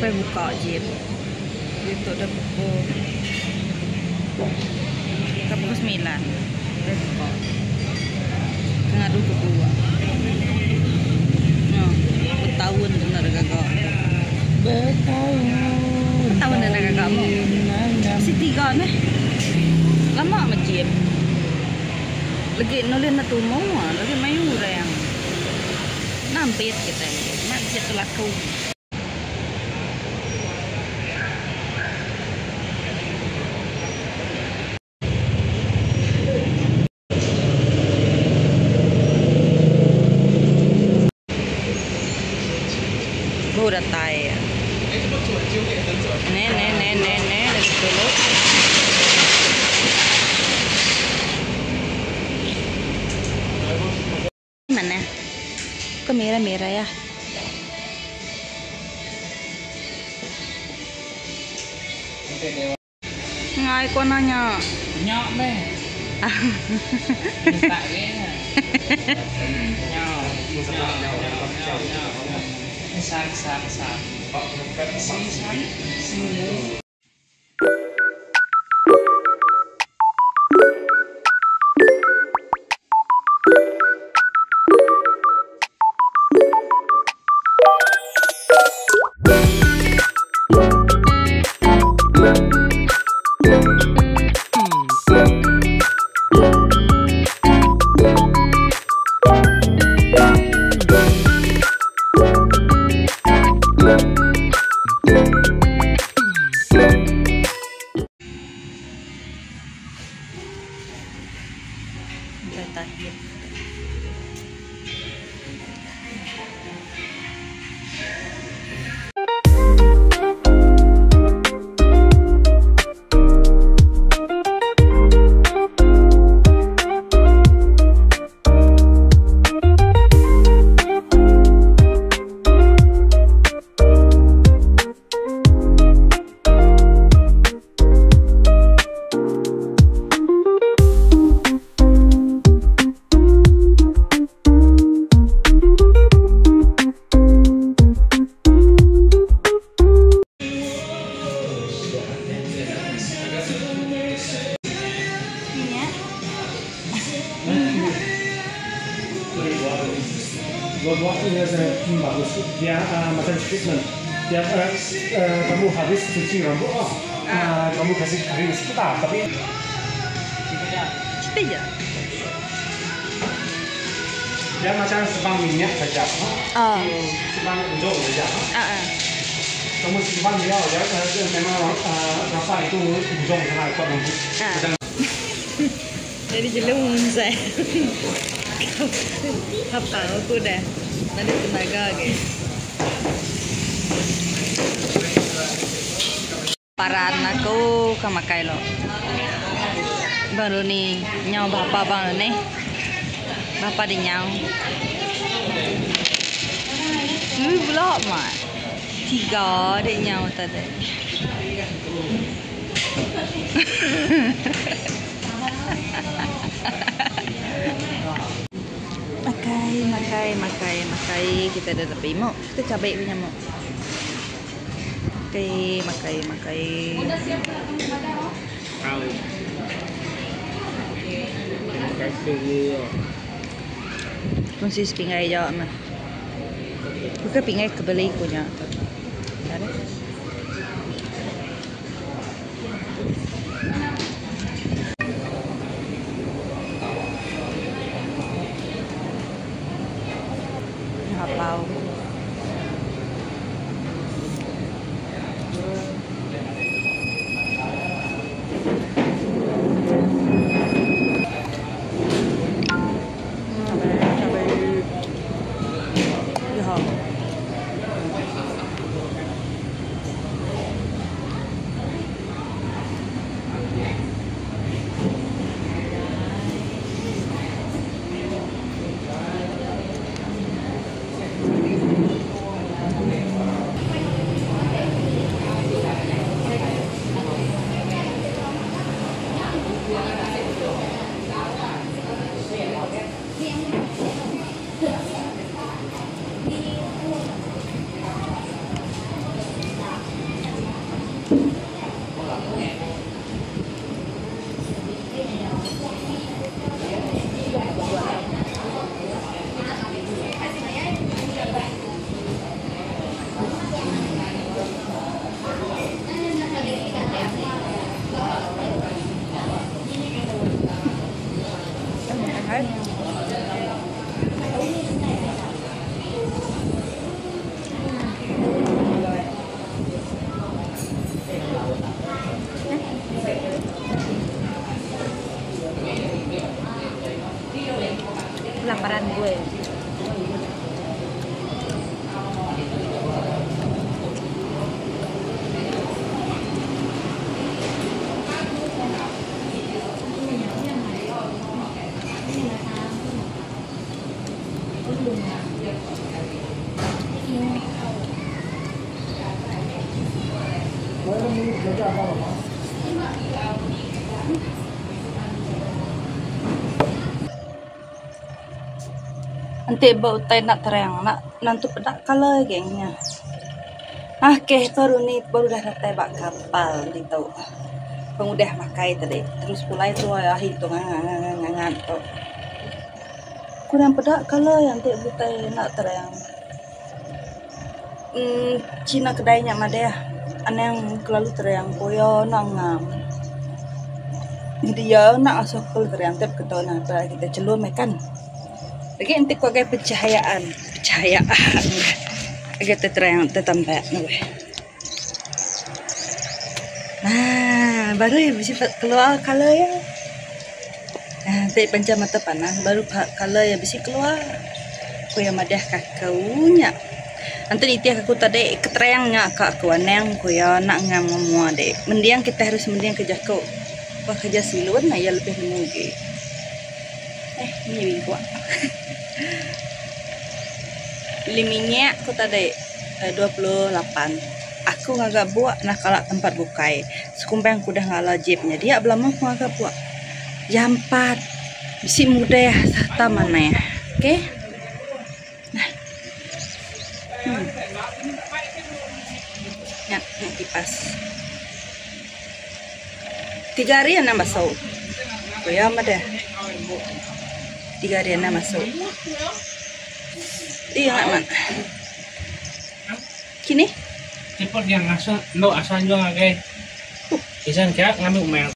Empai buka gym. Ditu dah pukul ka pukul semilan empai buka. Ka ngadu ke keluar. Nyo betaun tu enda gaga. Betaun. Betaun enda gaga mu. Bisi tiga neh. Lama meh gym. Legi enda ulih enda tumu legi mayuh orang. Nampit kitai nya bisi telaku. Baru datai. Ne ne ne ne ne lagi dulu. Manah. Ke merah-merah ya. Ngai ko nanya. Nya meh. Minta ge nya. Nya. San san san. Si san si. Udah tahir. Buah-buah ini sangat bagus. Dia macam treatment. Dia kamu habis cuci rambut, oh, kamu kasih kering sikit lah. Tapi Cerita je. Dia macam simpan minyak saja. Simpan ujung saja. Kamu simpan dia, dia memang rasa itu ujung sangat kuat lembut. Macam Jadi jelung saya. Apa aku dah. Ada tenaga ke. Paran aku ke makai lo. Baru ni nyau bapa bang ni. Bapa di nyau. Ni pula mat. Tiga dek nyau tadi. Makai, makai, makai, makai. Kita dah dapat imuk. Kita cabai punya muk. Makai, makai, makai. Kongsi sepinggai je mah. Bukan pinggai ke beli punya tu. Ada. Hapau. Cabai, cabai. Ya. gue. Enti ba utai enda terang enda nentu peda colour geng nya. Okey baru ni baru dah datai ba kapal ditu. Pengudah makai tadi terus pulai tuai ahi tu ngangat ngangat tu. Kurang peda colour iya enti utai enda terang. Emm cina kedai nya madeh anang kelalu terang ku iya enda ngam. Jadi iya enda asuh kelalu terang tep keto ne kita chelum meh kan. Lagi enti ku agai pencahayaan, pencahayaan agai te terang te tampak ne weh. Aaa baru iya bisi keluar colour iya. Aaa ti panca mata panas baru colour iya bisi keluar. Ku iya madah ka aku nya. Enti nitih aku tadi keterang nya ka aku anang ku iya enda ngam mua dek. Mending kitai harus mending ke jaku ba kerja silun iya lebih nemu agi. Eh mih bingkuk. Beli minyak ku tadi 28. Aku ngaga buk nah kala tempat bukai. Sekumbang ku udah ngala jeep nya dia belama ku ngaga buk. Jampat bisi mudah sereta manah. Okay. Nah. Hmm. Nya, nya kipas. Tiga hari anang basu. Ku iya madah. Tiga hari anang basu. Iya amat. Kini? Siput yang asa, endo asa jual ngagai. Isan kira ngambi umang.